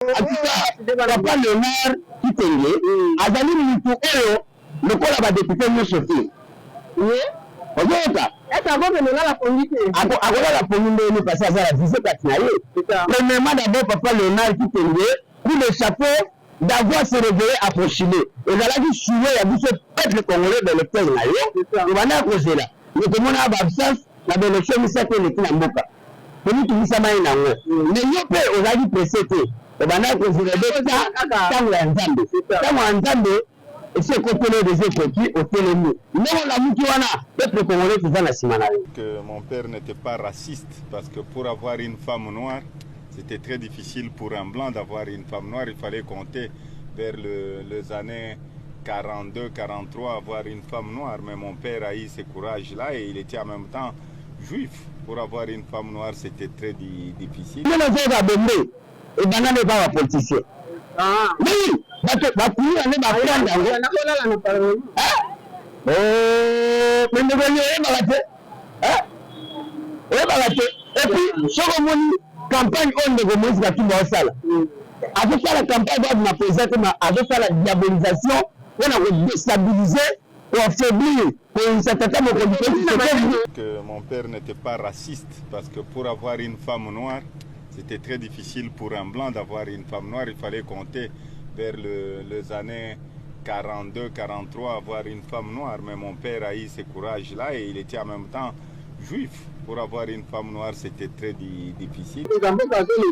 En tout cas, papa Léonard Kitenge azali mutu oyo lokola ba député nyonso te. Ozoyoka? Akolala pongi ndenge parce aza na vision kati na ye. Premièrement, d'abord, papa Léonard Kitenge, coup de chapeau d'avoir se réveillé à postuler. Ezalaki souhait ya biso peuple congolais, baélecteur na yo, tobandaka kozela, mais tomona baabsence na baélection misato eleki na mboka, tomitungisama ye nango. Mais yo mpe ozalaki pressé te, obandaka kozela beta ntango ya Nzambe. Ntango ya Nzambe esi ekoteli, deja ekoki, otelemi ndenge olamuki wana. Peuple congolais toza na nsima na yo. Que mon père n'était pas raciste, parce que pour avoir une femme noire, c'était très difficile pour un blanc d'avoir une femme noire. Il fallait compter vers les années 42, 43, avoir une femme noire. Mais mon père a eu ce courage-là et il était en même temps juif. Pour avoir une femme noire, c'était très difficile. Ndenge ozoyoka bombe ebanda nde epa bapoliticien. Oui, bato bakuluna nde baprendre yango. Mais ndeko, oyebaka te, oyebaka te. Et puis soki omoni campagne oyo ndeko Moïse Katumbi aosala, azosala campagne bato na président te, ma azosala diabolisation mpona kodéstabiliser, koaffaiblir, koyinisa tata mokonzi Félix Tshisekedi. Que mon père n'était pas raciste, parce que pour avoir une femme noire, c'était très difficile pour un blanc d'avoir une femme noire. Il fallait compter vers les années 42, 43, avoir une femme noire. Mais mon père a eu ce courage-là et il était en même temps juif. Pour avoir une femme noire, c'était très difficile. Mokonzi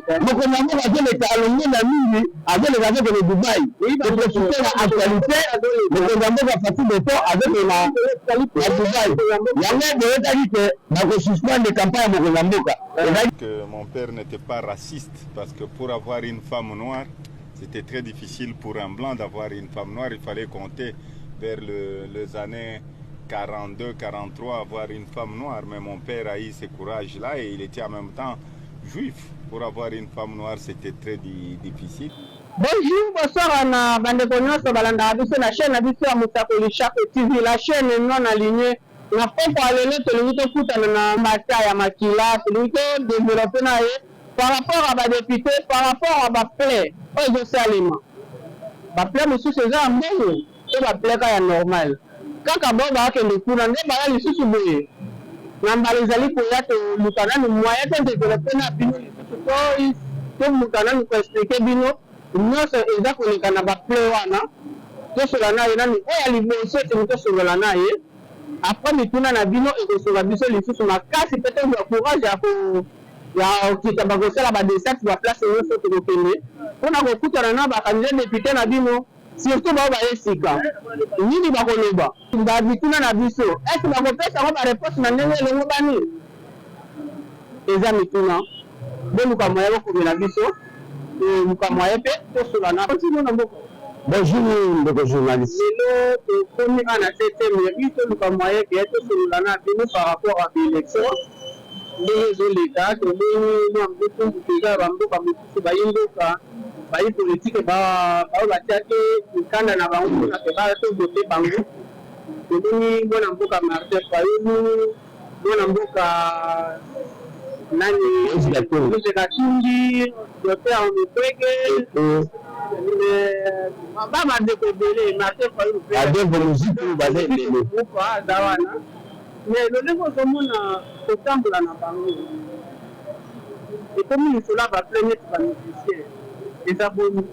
ya mboka azoleka, alongi na mingi, azoleka, azokende Dubai koprofiter na actualité. Mokonzi ya mboka Fatshi Béton azokende na Dubai. Yango boyokaki ke bakosuspendre campagne ya mokonzi ya mboka ezali. Que mon père n'était pas raciste, parce que pour avoir une femme noire, c'était très difficile pour un blanc d'avoir une femme noire. Il fallait compter vers les années 42, 43, avoir une femme noire. Mais mon père a eu ce courage-là et il était en même temps juif. Pour avoir une femme noire, c'était très difficile. Bonjour, bonsoir na bandeko nyonso balandaka biso na chaîne na biso ya Mosakoli Chako TV, la chaîne non alignée. Na poko ya lelo, tolingi tokutana na mbata ya makila, tolingi todévelopper na ye par rapport à badéputé, par rapport à baplein oyo ezosalema. Baplein mosusu eza ya mbongo to baplein ka ya normal kaka bao bakende kuna nde baya lisusu boye. Na mbala ezali koya, toluka nanu moyen todévelopper na bino lisusu, to toluka nanu koexpliquer bino nyonso eza koleka na baplein wana. Tosola na ye nanu oyo ya liboso, eteni tosolola na ye. Après, mituna na bino ekosola biso lisusu makasi mpe tozwa courage ya kokita, bakosala badescente, baplace nyonso tokokende mpona kokutana na bacandidat député na bino, surtout bao baye sika. Nini bakoloba bamituna na biso? Ese bakopesa yango baréponse na ndenge elongo bani? Eza mituna. Boluka moyen bokomela biso, toluka moyen mpe tosola na na mboka. Bonjour ndeko journaliste. Lelo tokomi awa na septième rue, toluka moyen ke tosolola na bino par rapport à baélection ndenge ezoleka. Tomoni mwa mbutumbutu eza ya bamboka mosusu, bayi mboka, bayi politike bao batiaki mikanda na bango mpona ke tovote bango. Tomoni mwana mboka Martin Fayulu, mwana mboka nani, Moïse Katumbi, docteur Mukwege, ba bandeko ebele, Martin Fayulu. Adolphe Muzito, baza ebele. Aza wana. Mais lolenge ozomona kotambola na bango, ekomi lisolo ya baplein neti bamusicien, eza boni?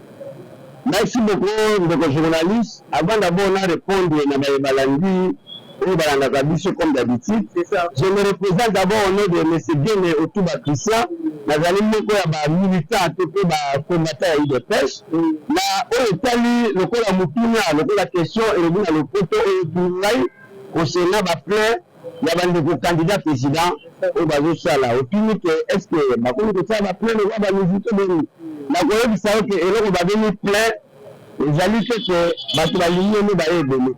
Merci beaucoup ndeko journaliste. Avant d'abord na répondre na baye balandi oyo balandaka biso, comme d'habitude, je me représente d'abord au nom de monsieur Gene Otuba Christian. Nazali moko ya bamilitant to mpe bacombattant ya UDPS. Na oyo etali lokola motuna, lokola question elobi na lopoto oyo etuni ngai concernant baplein ya bandeko candidat président oyo bazosala, otuni ke est ce que bakomi kosala baplein lokola bamusicien boni? Nakoyebisa yo ke eloko babengi plein ezali te ke bato balingi yo nde baye ebele.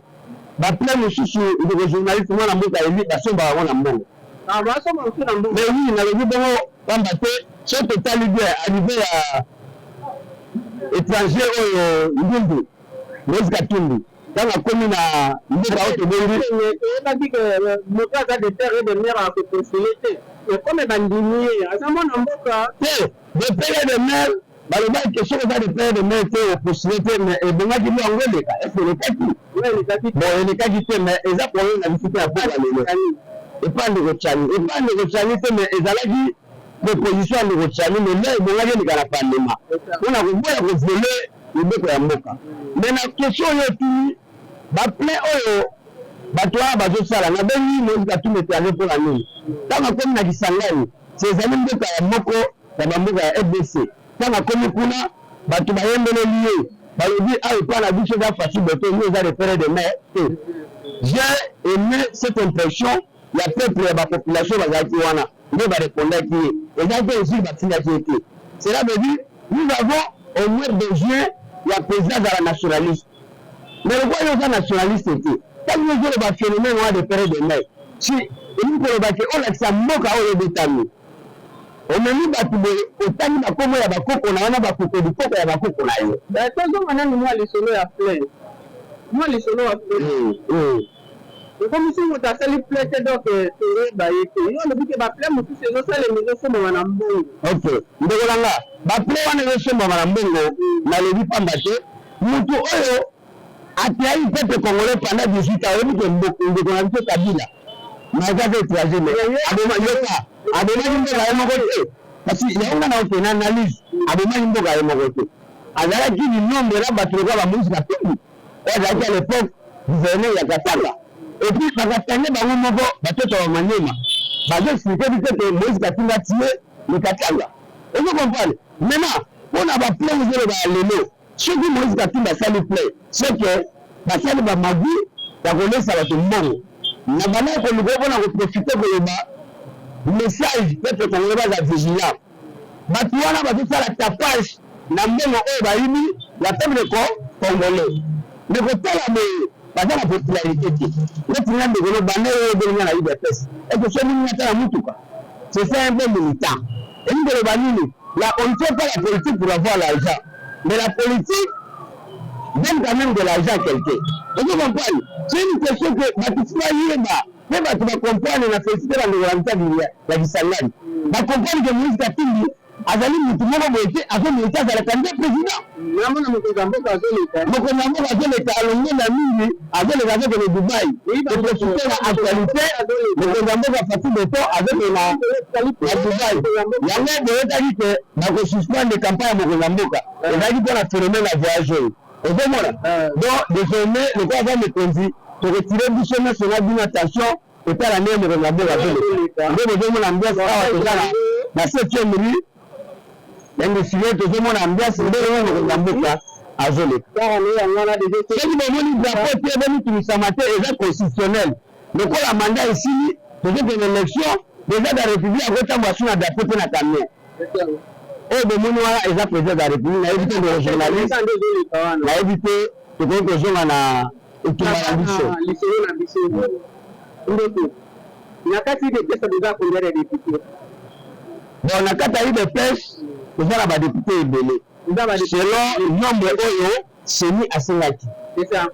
Baplein mosusu, ndeko journaliste, mwana mboka eli basombaka yango na mbongo. Mais oui, nalobi bongo pamba te so totali bien arrivée ya étranger oyo ndundu Moïse Katumbi, ntango akomi na mboka oyo tobengi Toyebaki ke moto aza de père et de mère akopostuler te, mais comme bandimi ye, aza mwana mboka. Te, de père et de mère. Balobaki ke soki oza de père de mère te, opostule te, mais ebongaki bo yango eleka. Est-ce elekaki? Bon, elekaki te, mais eza problème na biso te ya mpoka lelo. Epa ndeko Tshiani, epa ndeko Tshiani te, mais ezalaki proposition ya ndeko Tshiani, mais loi ebongaki eleka na parlement mpona koboya kovioler mibeko ya mboka. Mais na question oyo otuni, baplein oyo bato wana bazosala, nabengi Moïse Katumbi étranger mpona nini? Ntango akomi na Kisangani, se ezali mboka ya moko ya bamboka ya RDC. Ntango akomi kuna, bato bayembeleli ye, balobi awa epa na biso eza facile bote, yo eza de père de mère te. J'ai aimé cette impression ya peuple, ya bapopulation bazalaki wana nde barépondaki ye. Ezalaki injure batindaki ye te. Cela veut dire nous avons au moins besoin ya président azala nationaliste. Mais lokola yo oza nationaliste te, ntango ozoloba phénomène wana de père de mère, si elingi koloba ke olakisa mboka oyo ebetami, omemi bato boye, otangi bakombo ya bakoko na wana, bakoko bikoko ya bakoko na yo. Tozonga nanu mwa lisolo ya plein, mwa lisolo ya plein. Ekomisi moto asali plein te, donc toyeba ye te. Yo olobi ke baplein mosusu ezosalema, ezosombama na mbongo. Ok, ndeko na nga, baplein wana ezosombama na mbongo, nalobi pamba te motu oyo atrahi peuple congolais pendant 18 ans, oyebi ke ndeko na biso Kabila naza étranger, mais aboma, yoka, abomaki mboka ye moko te. Parce yango nga na okende analyse, abomaki mboka ye moko te, azalaki linombre na bato lokola bamoïse Katumbi oyo azalaki à l'époque gouverneur ya Katanga. Et puis bakatange bango moko, batoto ya Manyema bazoexpliquer biso ke Moïse Katumbi atie le Katanga. Ozo comprendre? Maintenant, mpona baplein ozoloba ya lelo, soki Moïse Katumbi asali plein, c'est que basali bamagi ya kolesa bato mbongo. Na banda koluka mpona koprofiter koloba message: peuple congolais baza vigilant. Bato wana bazosala tapage na mbongo oyo bayibi ya peuple congolais. Mais kotala boye, baza na popularité te. Neti nga, ndeko no, banda oyo obelinga na UDPS, eke so mingi ata na mutuka, c'est ça un bon militant. Elingi koloba nini? Là, on ne fait pas la politique pour avoir l'argent, mais la politique donne quand même de l'argent à quelqu'un. Ozo comprendre? C'est une question que bato faut bayeba mpe bato bacomprendre. Na félicité bandeko na biso ya Kisangani, bacomprendre ke Moïse Katumbi azali mutu moko boye te, azomérite azalaka nde président. Namona mokonzi ya mboka azoleka. Mokonzi ya mboka azoleka, alongo na mingi, azoleka, azokende Dubai. Toprofite na actualité, mokonzi ya mboka Fatshi Béton azokende na Dubai. Yango boyokaki ke bakosuspendre campagne ya mokonzi ya mboka, ezalaki mpona phénomène ya voyage oyo ozomona. Donc désormais, lokola aza mokonzi, tokotire biso nyonso na bino attention, kotala ndenge mokonzi ya mboka azoleka. Nde bozomona ambiance awa, toza na septième rue industriel, tozomona ambiance ndenge oyo mokonzi ya mboka azoleka. Soki bomoni drapeau te, bomitumisama te, eza constitutionnel. Lokola mandat esili, tozokende élection, président de la République akotambola so na drapeau te na camion. Oyo bomoni wana eza président de la République. Nayebi te, ndeko journaliste, nayebi te, tokoki kozonga na etumba na biso. Lisolo na biso, ndeko, na kati UDPS boza combien de député? Bon, na kati ya UDPS toza na badéputé ebele selon nombre oyo CENI asengaki. C'est ça.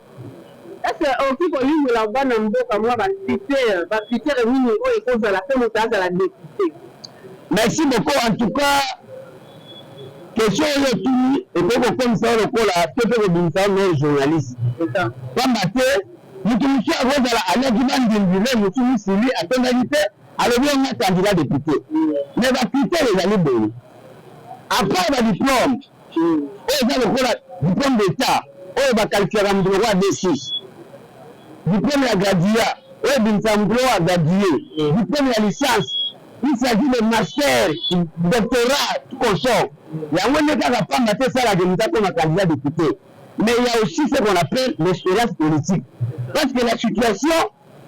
Est-ce okoki kolimbola bana mboka mwa bacritère, bacritère nini oyo ekozala mpe moto azala député? Merci beaucoup. En tout cas, question oyo otuni ekoki kokomisa yo lokola to mpe kobimisa yo meilleur journaliste, pamba te moto mosusu akozala aliaki bandimbi me mosu misili atondaki te, alobi yango candidat député. Mais bacritère ezali boye: à part badiplôme oyo eza lokola diplôme d'état oyo baqualifiaka moto lokola D6, diplôme ya graduat oyo ebimisaka moto lokola gradué, diplôme ya licence, il s'agit de master, doctorat, tout consort. Yango nde kaka pamba te esalaka moto akoma candidat député. Mais il y a aussi ce qu'on appelle l'expérience politique, parce que la situation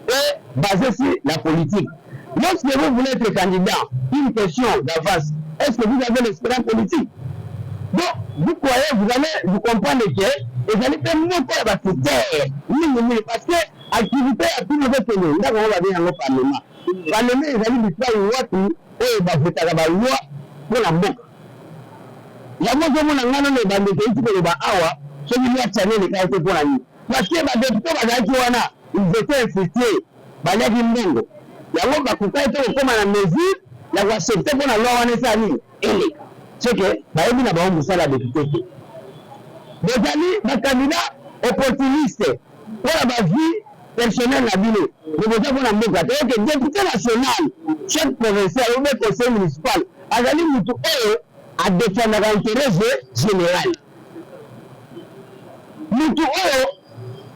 est basée sur la politique. Lorsque vous voulez être candidat, une question d'avance: est-ce que vous avez l'expérience politique? Donc vous croyez, vous allez vous comprendre que ezali mpe moko ya bacritère mingimingi, parce que activité ya bino ezokende ndako yango babengi yango parlement. Parlement ezali bipai wapi oyo bavotaka baloi mpona mboka. Yango ozomona ngai nano ebandeko euti koloba awa, soki loi Tshiani elekaki te, mpona nini? Parce que badéputé bazalaki wana, ils étaient infiltrés, baliaki mbongo. Yango bakokaki te kokóma na mesure ya koaccepter mpona loi wana esala nini, eleka. C'est que bayebi na bango mosala ya député te. Bozali bacandidat opportuniste mpona bavie personnelle na bino, mais boza mpona mboka te. Ok, député national, chef provincial ou bien conseil municipal azali mutu oyo adefendaka intérêt général. Mutu oyo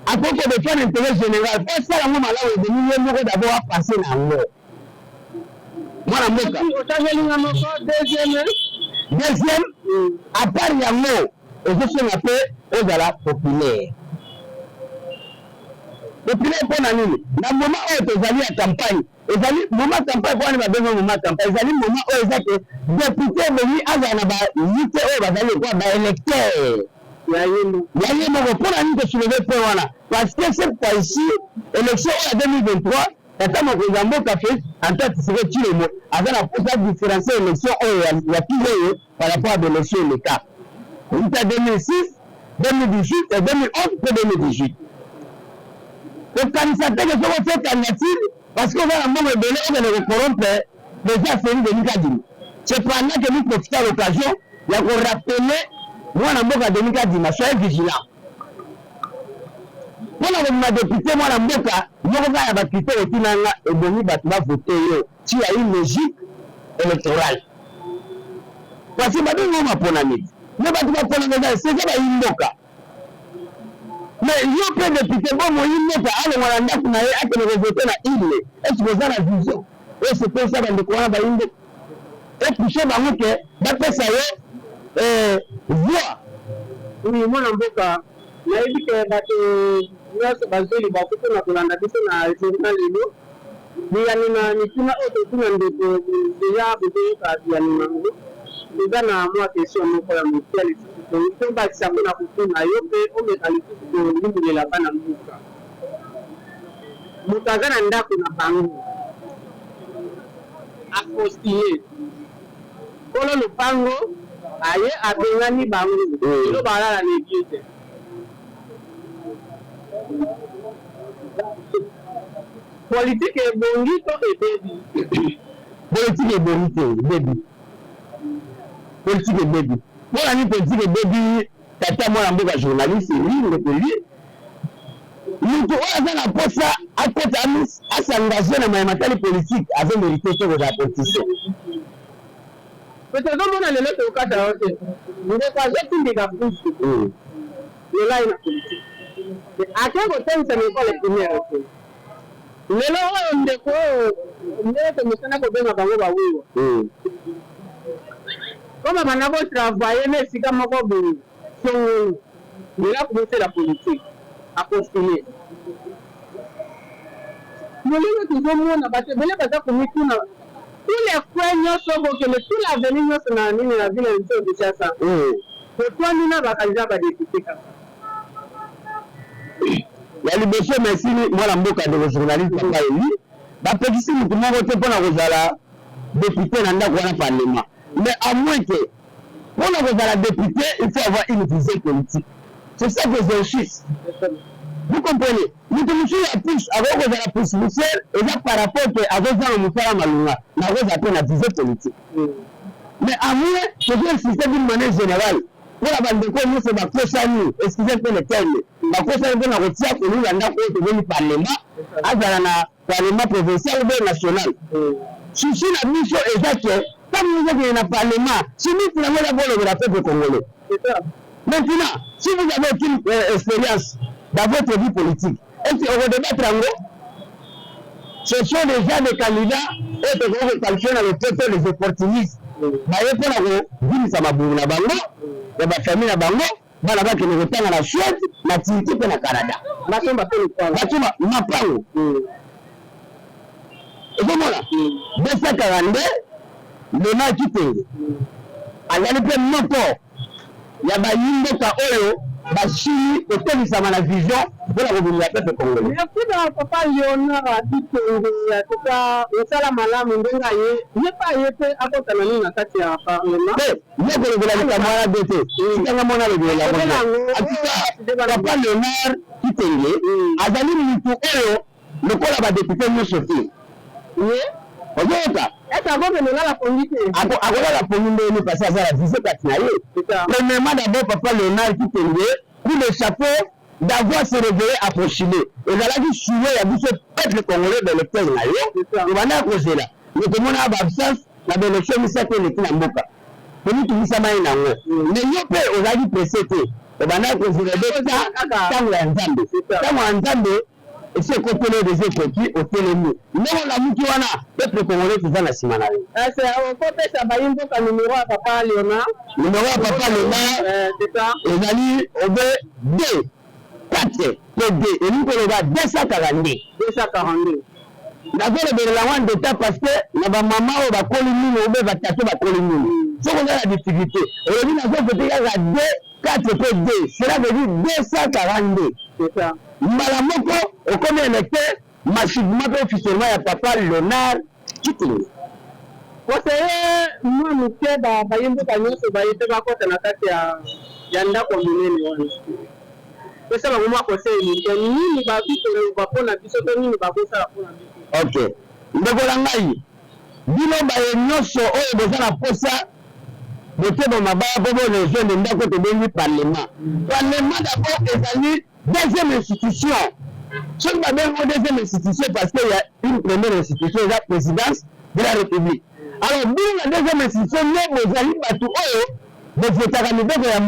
akoki kodefendre intérêt général, po asala yango malamu, ebimi ye moko d'abord apase na yango. Mwana mboka, otangelinga moko, deuxième. Deuxième, à part yango, ezosenga mpe ozala populaire. Populaire mpona nini? Na moment oyo tozali ya campagne, ezali moment campagne. Mpo wani babenga moment campagne? Ezali moment oyo eza ke député ebongi azala na balite oyo bazali lokola baélecteur ya ye moko. Ya ye moko. Mpona nini tosoulever point wana? Parce que cette fois-ci, élection oyo ya 2023, tata mokonzi ya mboka Félix Antoine Tshisekedi Tshilombo aza na mposa différencier élection oyo ya tour oyo par rapport à baélection eleka uta 2006, 2018 et 2011 mpe 2018. Kokanisa te ke soki otie candidature, parce que oza na mbongo ebele, okende kocorrompre président Félix Denis Kadima. Cependant que nous profitons à l'occasion ya korappeler mwana mboka Denis Kadima: soyez vigilant mpona kobima député. Mwana mboka moko kaka ya bacritère etinanga ebongi bato bavote yo ti ya une logique électorale, parce que babengi maponami, me bato baponaka eza seza bayi mboka. Mais yo mpe député, bo moyi mboka alongwa na ndako na ye, akende kovote na ile, est-ce oza na vision oyo sepelisa bandeko wana bayi mboka, epousse bango ke bapesa yo voix? Oui, mwana mboka, nayebi ke bato nyonso bazoli bato mpona kolanda biso na journal lelo. Biyano na mituna oyo totuna ndeko, deja bozoyoka biyano nango. Eza na mwa question moko ya mokia lisusu tobakisa mpona kotuna yo mpe omeka lisusu kolimbolela bana mboka. Moto aza na ndako na bango, apostule, nkolo lopango aye, abengani bango, lelo balala na église. Politike ebongi to ebebi? Politike ebongi te, ebebi. Politike ebebi. Mpona nini politike ebebi? Tata mwana mboka journaliste, eli ndeko eli, moto oyo aza na posa akota, as'engage na mayema tali politique, azomérite te kozala politicien. Po tozomona lelo, tokata yo te, ndeko azotindika pusu lelo aye na politike, ake kotangisa na école primaire te. Lelo oyo ndeko oyo, ndenge tomesana kobenga bango bawiwa, koma banda kotravailler na esika moko boye songolo, lelo akobosela politique, apostule. Lolenge tozomona bato ebele baza komituna, tous les coins nyonso bokende, tout l'avenue nyonso na nini, na ville ya biso Kinshasa, totwani na bacandidat badéputé kaka. Ya liboso, merci mwana mboka, ndeko journaliste papa Eli. Bapekisi motu moko te mpona kozala député na ndako wana parlement, mais à moins que mpona kozala député, il faut avoir une visée politique. C'est ça que j'insiste, vous comprenez? Moto mosusu ya pousse akoki kozala pousse poussière, eza par rapport ke azozanga mosala malunga, na akozala mpe na visée politique. Mais à moins, tozo insister d'une manière générale mpona bandeko nyonso bakosani, excusez mpe le terme, bakosani mpona kotia kolula ndako oyo tobengi parlement, azala na parlement provincial ou bien national. Souci na biso eza ke ntango ozokende na parlement, simiti yango eza kolobela peuple congolais. Maintenant, si vous avez aucune expérience dans votre vie politique, est-ce que okodébattre yango? Ce sont déjà des candidats oyo tokoki koqualifier na lopoto les opportunistes. Baye mpona kobimisa mabulu na bango ya bafamille na bango, bana bakende kotanga na Suède, na Turquie mpe na Canada. Basomba mpe lopango. Basomba mapango. Ozomona 242, Léonard Kitenge azali mpe moko ya bayimboka oyo basili kotelisama na vision mpona kobimisa peuple congolais. Merci na papa Léonard Kitenge. Atuka mosala malamu ndenge aye, ye mpe aye mpe akota na nini na kati ya parlement. Te, ye kolobela likambo wana be te, tikanga mona alobela yango. Atuka papa Léonard Kitenge azali mutu oyo lokola badéputé nyonso te. Ye. Ozoyoka? Ese akokende olala pongi te? Akolala pongi ndenge parce aza na vision kati na ye. Premièrement, d'abord, papa Léonard Kitenge, coup de chapeau d'avoir se réveillé à postuler. Ezalaki souhait ya biso peuple congolais, baélecteur na yo. Tobandaka kozela, mais tomona baabsence na baélection misato eleki na mboka, tomitungisama ye nango. Mais yo mpe ozalaki pressé te, obandaka kozela beta ntango ya Nzambe. Ntango ya Nzambe esi ekoteli, deja ekoki, otelemi ndenge olamuki wana. Peuple congolais toza na nsima na yo. Ese okopesa bayi mboka numero ya papa Léonard? Numero ya papa Léonard C'est ça. ezali obe 2 4 mpe 2, elingi koloba 242. 242. Nazolobelela yango en détail parce que na bamama oyo bakoli mingi obe batata bakoli mingi, soki oza na difficulté, olobi nazovote kaka 2 4 mpe 2, cela veut dire 242. C'est ça. Mbala moko okomi électeur massivement mpe officiellement ya papa Léonard Kitenge. Conseiller mwa moke, bayi mboka nyonso baye mpe bakɔta na kati ya ndako ya monene wana, pesa bango mwa conseil moke. Nini bakoki koloba mpona biso to nini bakosala mpona biso? Ok, ndeko na ngai, bino baye nyonso oyo boza na posa bote mabaya mpo borejoindre ndako tobengi parlement. Parlement d'abord ezali deuxième institution. Soki babengi deuxième institution, parce que ya une première institution eza présidence de la République. Alors bino na deuxième institution nde bozali bato oyo bovotaka mibeko ya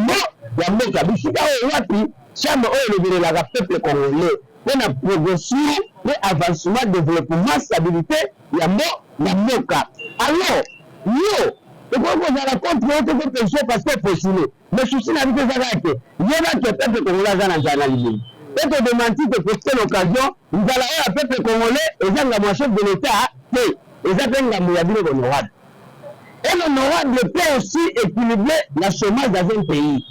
mboka. Bisika oyo wapi chambre oyo elobelelaka peuple congolais mpo na progression mpe avancement, développement, stabilité ya mboka. Alors yo okoki kozala contre yo te kopesio parce que postule, mais souci na biso eza kaka ke yeba ke peuple congolais aza na nzala na libeli mpe todémentir, toprofite l'occasion. Nzala oyo ya peuple congolais eza ngambo ya chef de l'État te, eza mpe ngambo ya bino honorable. Un honorable peut aussi équilibrer la chômage dans un pays.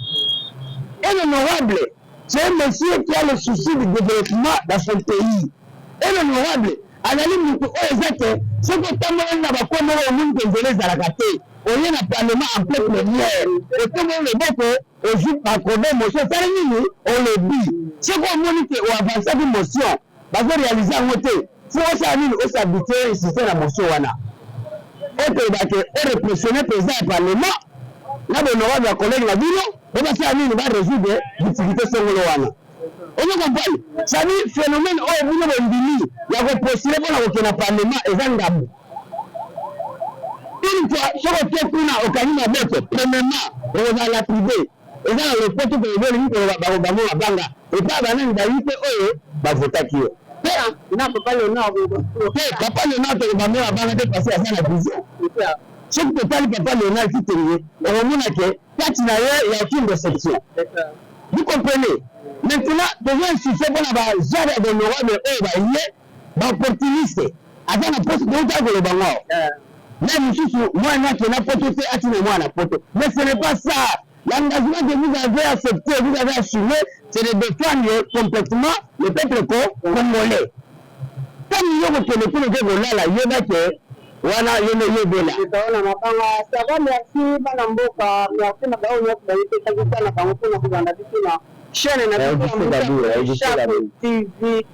Un honorable, c'est un monsieur qui a le souci du développement dans son pays. Un honorable azali moto oyo eza te soki otambolani na bakomoko, omoni ke nzela ezalaka te, oye na parlement en pleine plénière, otomboli loboko, ozwi bacode motion, osali nini, olobi. Soki omoni ke oavansaki motion, bazoréaliser yango te, fo osala nini? Osabite, insiste na motion wana oyo toyebake orépressionne président ya parlement na bahonorable ya collègue na bino po basala nini? Barésoudre difficulté songolo wana. Ozo comprendre? C'est-à-dire phénomène oyo bino bondimi ya kopostuler mpona kokende na parlement eza ngambo. Une fois soki oke kuna, okangi maboko, premièrement okozala lapidé. Eza na lopoto koloba, olingi koloba bango mabanga epai banani bayi te oyo bavotaki yo. Na papa Léonard? Te, papa Léonard tokobambo mabanga te parce aza na vision. Soki totali papa Léonard Kitenge, okomona ke kati na ye ya aucune déception. Vous comprenez? Maintenant tozo insiste mpona bagenre ya honorable oyo baye baopportuniste, aza na poste touta koloba ngo awa na mosusu mwana akenda poto te, atina mwana poto. Mais ce n'est pas ça l'engagement que vous avez accepté, vous avez assumé, c'est de défendre complètement le peuple congolais. Ntango yo kokende kuna, oke kolala, yeba ke wana yo nde yebela. Wana mabanga, ça va. Merci bana mboka, merci na bango nyonso bayepesaki ta na bango mpona kozanda biso na chaîne na biso Chaque TV.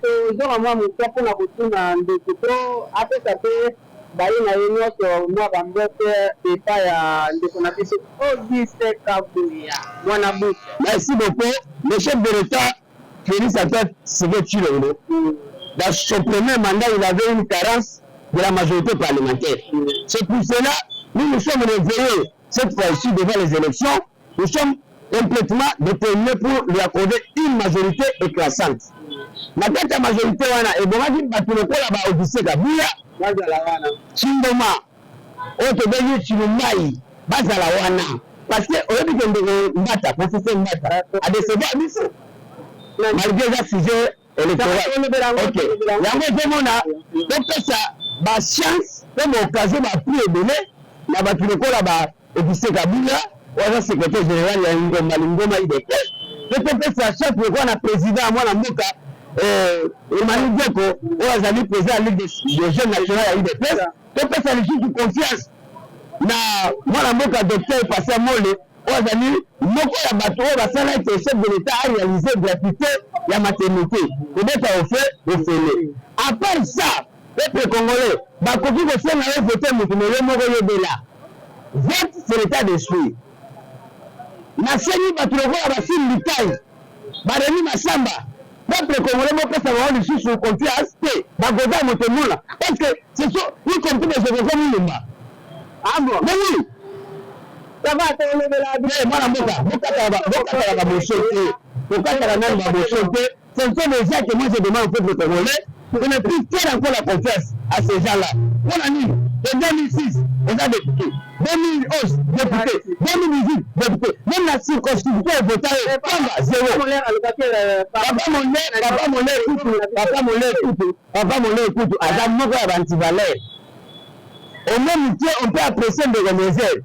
Tozonga mwa moke mpona kotuna ndeko to apesa mpe baye na ye nyonso mwa bambote epai ya ndeko na biso Auguste Kabuya mwana busa. Merci beaucoup. Le chef de l'État Félix Antoine Tshisekedi Tshilombo, dans son premier mandat, il avait une carence de la majorité parlementaire. C'est pour cela nous nous sommes réveillés cette fois-ci devant les élections. Nous sommes complètement déterminés pour lui accorder une majorité écrasante. Na kati ya majorité wana, ebongaki bato lokola ba Auguste Kabuya, bazala wana, Chingoma oyo tobengi Chilumbai, bazala wana parce que oyebi ke ndeko Mbata, professeur Mbata, adécevoir biso malgré eza sujet électoral. Ok, yango ezomona topesa bachance mpe baoccasion, baprix ebele na bato lokola ba Auguste Kabuya oyo aza secrétaire général ya ngomba lingoma UDPS, mpe topesa chance lokola na président ya mwana mboka Emmanuel Dioko oyo azali président ya Ligue des jeunes national ya UDPS. Topesa lisusu confiance na mwana mboka docteur Patient Mole oyo azali moko ya bato oyo basala ete chef de l'État aréalise gratuité ya maternité, kobeta ofe ofele. À part ça, Peuple congolais, bakoki kosenga yo vote motu, mais yo moko yebela. Vote, c'est l'état d'esprit. Nasengi bato lokola basimbi tai, baremi Masamba, peuple congolais, bopesa bango lisusu confiance te. Bagoda moto mona, parce que ce sont y compris des opposants Mulumba. Ah bon? Mais oui. Ça va, tolobela. Mwana mboka, bokataka baboso te, bokataka nani baboso te. Ce sont des gens que moi je demande au peuple congolais de ne plus faire encore la confiance à ces gens-là. Mpona nini? De 2006 oza député, 2011 député, 2018 député, même na circonscription evota ye pamba, zéro. Papa Mole, papa Mole kutu, papa Mole kutu, papa Mole kutu aza moko ya baantivaleur. Au même tie, on peut apprécier ndeko Moser,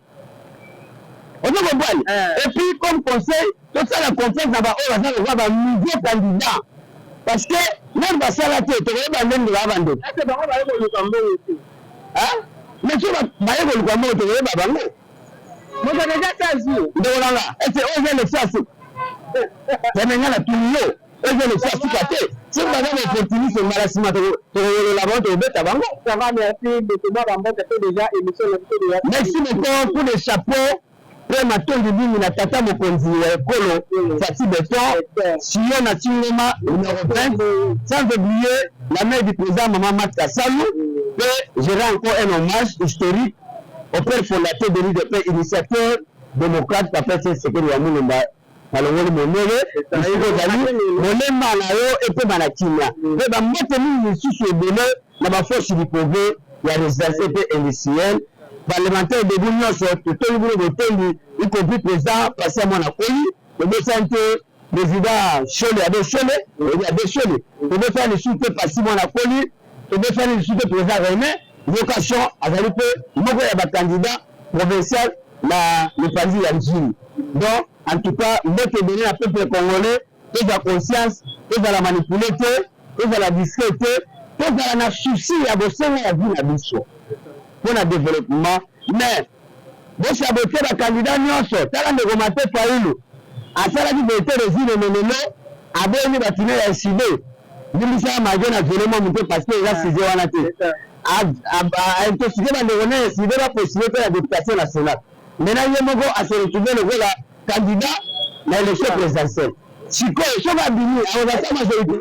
ozo comprendre. Et puis, comme conseil, tosala confiance na baoyo baza lokola banouveau candidat, parce que nani basala te, tokoyeba ndenge baa bandeko. Bango baye koluka mbongo te. Mais so baye koluka mbongo, tokoyeba bango. Moto déjà sazi. Ndeko nanga, ese oyo eza élection ya suka teme? Nga na tuni yo, oyo eza élection ya suka te? Soki baza na opportuniste, mbala nsima tokowolola bango, tokobeta bango. Ça va, merci beaucoup. Mwa bamboka te, déjà émission na biso déjà. Merci beaucoup pour le chapeau mpe matondi mingi na tata mokonzi ya ekolo Fatshi Béton, Sion na Tingoma numéro 20, sans oublier la mère du président, Maman Mat Kasalu. Mpe je rends encore un hommage historique au père fondateur de l'UDP, initiateur démocrate, papa Tshisekedi wa Mulumba. Malongoli monene esika ozali, molema na yo epema na kimia. Mpe bambote mingi lisusu ebele na baforce du progrès ya résidentiel mpe industriel, parlementaire debout nyonso, totondi bino botondi, y compris président Pasi Mwana Koli. Tobosani te président Shole, abe Shole, oyebi abe Shole. Tobosani lisusu te Pasi Mwana Koli, tobosani lisusu te président René Vocation, azali mpe moko ya bacandidat provincial na mipanzi ya Njili. Donc en tout cas, mbote ebele na peuple congolais. Tozwa conscience, tozala manipulé te, tozala distrait te, tozala na souci ya bosenga ya vie na biso mpona développement. Mais bosabote bacandidat nyonso. Tala ndeko Martin Fayulu, asalaki vérité des urnes, lelo aboyemi batine ya Ecidé. Limbisaka mage na vele mwa moke, parce que eza sujet wana te. Intoxiqué bandeko na Ecidé, bapostule mpe na députation nationale. Maintenant ye moko ase retrouve lokola candidat na élection présidentielle. Sikoyo soki abimi, akozasa majorité.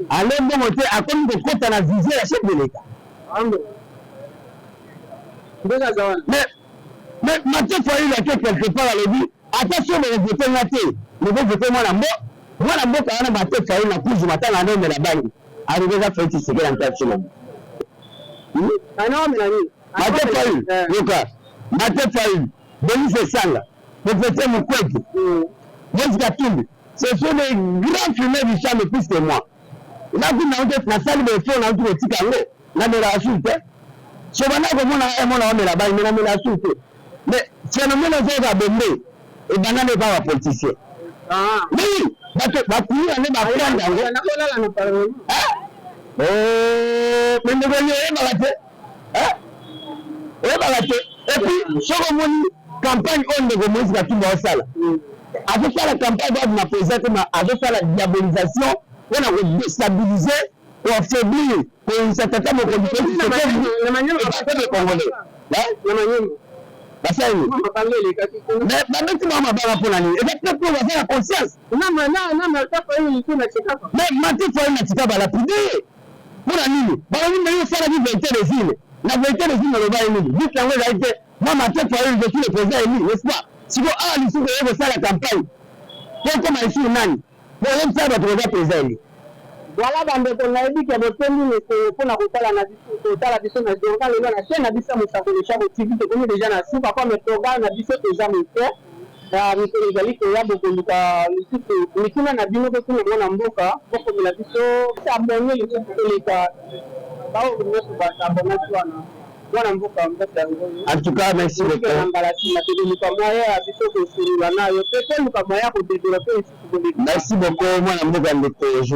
Ale mbongo te, akomi kokota na vision ya chef de l'État. Mais Martin Fayulu ake quelque part, alobi ata so bokovote nga te, bokovote mwana mbo mwana mboka wana. Martin Fayulu na kuzuma ntango anomela bangi, alobi eza Félix Tshisekedi na ntaso nango. Martin Fayulu, yoka, Martin Fayulu, Denis Esanga, professeur Mukwege, Moïse Katumbi, ce sont des grands fumeurs du chambre plus que moi. Naku nauti nasali boefo, nauti kotika yango, namelaka su te. So banda komona emona omela bangi, me namela su te. Mais phénomène ozoyoka bombe ebanda nde epa bapoliticien. Oui, bato bakuluna nde baprendre yango. Mais ndeko, oyebaka te, oyebaka te. Et puis soki omoni campagne oyo ndeko Moïse Katumbi aosala, azosala campagne bato na président te, ma azosala diabolisation mpona kodéstabiliser, koaffaiblir, koyinisa tata mokonzi Félix congolais. Basali, mais babeti bango mabanga mpona nini? Eza peuple oyo baza na conscience. Mais Martin Fayulu na tika balapide ye mpona nini? Balobi ndenge osalaki vérité des urnes. Na vérité des urnes, olobaki nini? But yango ezali te. Moi, Martin Fayulu, je suis le président élu, n'est-ce pas? Sikoyo awa lisusu oye kosala campagne po okoma lisusu nani, po oyebisaka bato koza président élu. Voilà, bandeko, nayebi ke botondi mikolo mpona kotala na biso, kotala biso na journal lelo na chaîne na biso ya Mosakoli Chako TV. Tokomi déjà na suka comme programme na biso eza moke. Na mikolo ezali koya, bokoluka lisusu mituna na bino, botuna mwana mboka, bokomela biso abonné lisusu koleka baoyo nyonso baabonaki wana. Mwana mboka, mboka yango. En tout cas, merci beaucoup. Na mbala nsima tokoluka moyen ya biso kosolola na yo mpe toluka moyen ya kodévelopper lisusu koleka. Merci beaucoup, mwana mboka, ndeko journaliste.